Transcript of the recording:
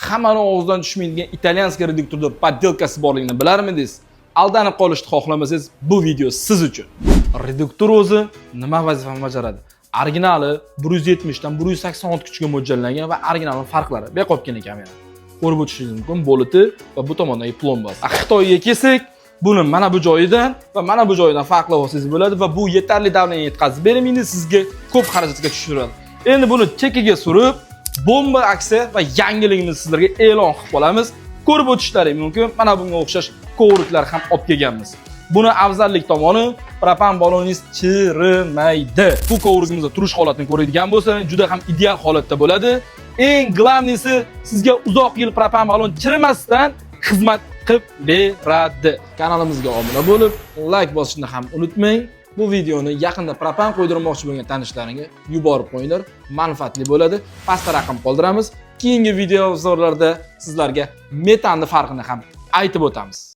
Hammani og'zidan tushmaydigan итальянский reduktorda подделка si borligini bilarmidingiz? Aldanib qolishni xohlamasangiz, bu video siz uchun. Reduktor o'zi nima vazifani bajaradi? Originali 170 dan 186 kuchga mo'ljallangan va originalning farqlari. Bu yoqqa olib kelgan kamera. Ko'rib o'tishingiz mumkin, bolti va bu tomondagi plombasi. Xitoyga kelsak, buni mana bu joyidan va mana bu joyidan farqlab olsangiz bo'ladi va bu yetarli давление yetkazib bermaydi, sizga ko'p xarajatga tushiradi. Endi buni chekiga surib, bomba aksiya va yangiligimizni sizlarga e'lon qilib qolamiz. Ko'rib o'tishlaring mumkin. Mana bunga o'xshash kovriklar ham olib kelganmiz. Buni afzallik tomoni, propan balloningiz chirimaydi. Bu kovrigimizda turish holatini ko'radigan bo'lsa, juda ham ideal holatda bo'ladi. Eng главный si, sizga uzoq yil propan ballon chirimasdan xizmat qilib beradi. Kanalimizga obuna bo'lib, like bosishni ham unutmang. Bu videoni yaqinda propan qo'ydirmoqchi bo'lgan tanishlaringga yuborib qo'yinglar, manfaatli bo'ladi. Pastda raqam qoldiramiz. Keyingi video obzorlarda sizlarga metanni farqini ham aytib o'tamiz.